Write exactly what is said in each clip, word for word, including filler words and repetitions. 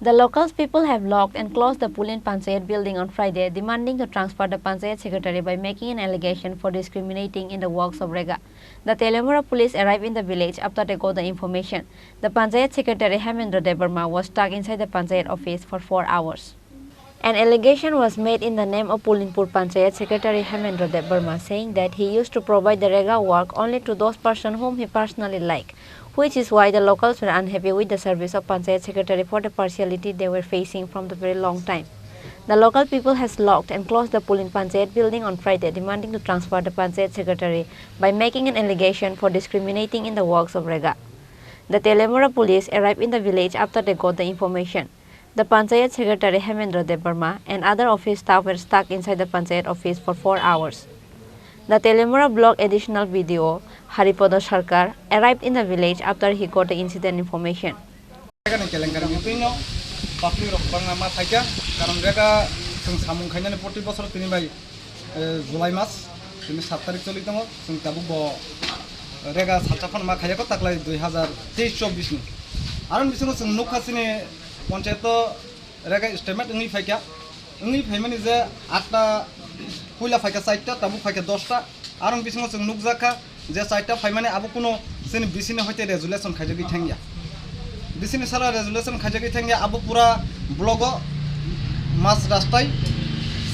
The locals people have locked and closed the Pulin Panchayat building on Friday, demanding to transfer the Panchayat secretary by making an allegation for discriminating in the works of Rega. The Teliamura police arrived in the village after they got the information. The Panchayat secretary Hemendra Debbarma was stuck inside the Panchayat office for four hours. An allegation was made in the name of Pulinpur Panchayat Secretary Hemendra Debbarma, saying that he used to provide the Rega work only to those persons whom he personally liked, which is why the locals were unhappy with the service of Panchayat Secretary for the partiality they were facing from the very long time. The local people has locked and closed the Pulin Panchayat building on Friday, demanding to transfer the Panchayat Secretary by making an allegation for discriminating in the works of Rega. The Teliamura police arrived in the village after they got the information. The Panchayat Secretary Hemendra Debbarma and other office staff were stuck inside the Panchayat office for four hours. The Teliamura Block Additional B D O Haripada Sarkar arrived in the village after he got the incident information. Rega ni kelenkari ni twino public rok bangma ma phaikha, karon Rega chwng samung khainani proti bosor tini bai, eh, July mas, tini sat tarik choli tongo, chwng tabuk bo Rega salsa phano ma khaiyakho taklai dui hazar teis chobbish ni. Aron bisingo chwng nukha chini ponchayato Rega statement wngwi phaikha, wngwi phaimani je atta puila phaikha chaita, tabuk phaikha dosta, arong bisingo chwng nukjakha je chaita phaimani abo kuno chini bisini hoite resolution khaijagwi thangya. Bisini sala resolution khaijagwi thangya, abo pura blogo mas rastai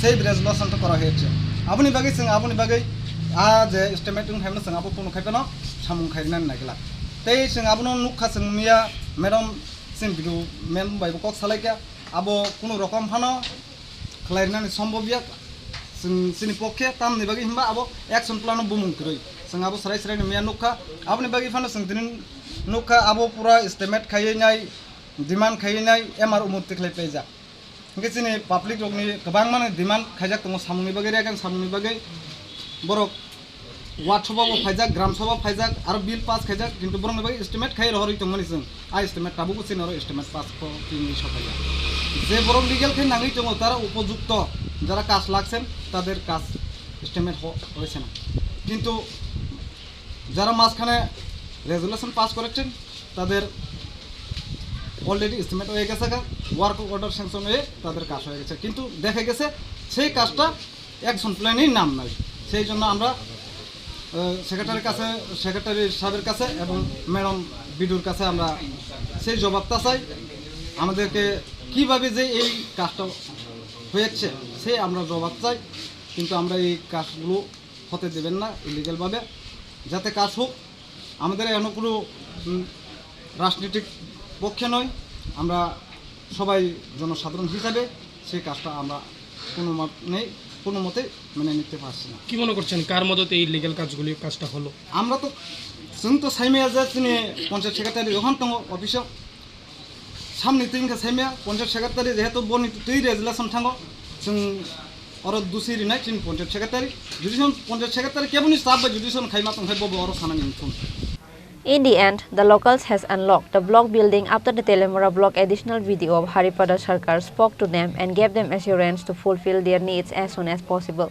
sei resolution to kora hoyekhe. Aboni bagwi chwng, aboni bagwi a je statement wng phaimani chwng abo kuno khaipano samung khairina nagila. Tei chwng abono nukha chwng miya madam chini bidu mem bai bo kok salaikha. Abo kunu rokom phano khlairnani sombobya chwng chini pokhe, tamni bagwi hinba abo action plan o bumung kwrwi. Chwng abo srai srai ni miya nukha, aboni bagwi phano chwng tini nukha abo pura estimate khaiwi nai, demand khaiwi nai, M R O murti khlai paijak. Hwnkhe chini public rokni kwbangmani demand khaijak tongo samungni bagwi, Regang samungni bagwi borok Ward Sabha bo phaijak, Gram Sabha phaijak, aro bill pass khaijak, kintu borokni bagwi estimate khai rohorwi tongmani chwng. A estimate tabukbo chini oro estimate pass ko tini sokaiya. Je borok legal khe nangwi tongo, tara upojukto, jara kaj lagsen, tader kaj estimate ho-, hoyese na. Kintu jara majkhane resolution pass korekchen, tader already estimate হয়ে গেছে গা, work order sanction হয়ে তাদের কাজ হয়ে গেছে। কিন্তু দেখা গেছে সেই কাজটা একজন প্ল্যানেই নাম নাই। সেই জন্য আমরা, আহ, সেক্রেটারির কাছে, সেক্রেটারি সাহেবের কাছে এবং ম্যাডাম বিডুর কাছে আমরা সেই জবাবটা চাই। আমাদেরকে কিভাবে যে এই কাজটা হয়েছে, সেই আমরা জবাব চাই। কিন্তু আমরা এই কাজগুলো হতে দেবেন না ইলিগ্যালভাবে, যাতে কাজ হোক। আমাদের এখনো কোনো, উম, রাজনৈতিক পক্ষে নয়, আমরা সবাই জনসাধারণ হিসাবে সেই কাজটা আমরা কোনো মত নেই, কোনো মতে মেনে নিতে পারছি না। কি মনে করছেন, কার মদতে এই ইলিগ্যাল কাজগুলি, কাজটা হলো? আমরা তো, जों তো সাইমে যে তিনি পঞ্চায়েত সেক্রেটারি যখন তো অফিসে সামনে তিন কে সাইমে পঞ্চায়েত সেক্রেটারি যেহেতু বনি তুই রেজুলেশন থাকো, जों oro দুসি রিনাই চিন পঞ্চায়েত সেক্রেটারি, যদি সন পঞ্চায়েত সেক্রেটারি কেবনি স্টাফ বা যদি সন খাইমা তং খাই বব oro সানা নিন থুন। In the end, the locals has unlocked the block building after the Teliamura Block Additional B D O of Haripada Sarkar spoke to them and gave them assurance to fulfill their needs as soon as possible.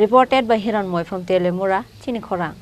Reported by Hiranmoy from Teliamura, Chini Khorang.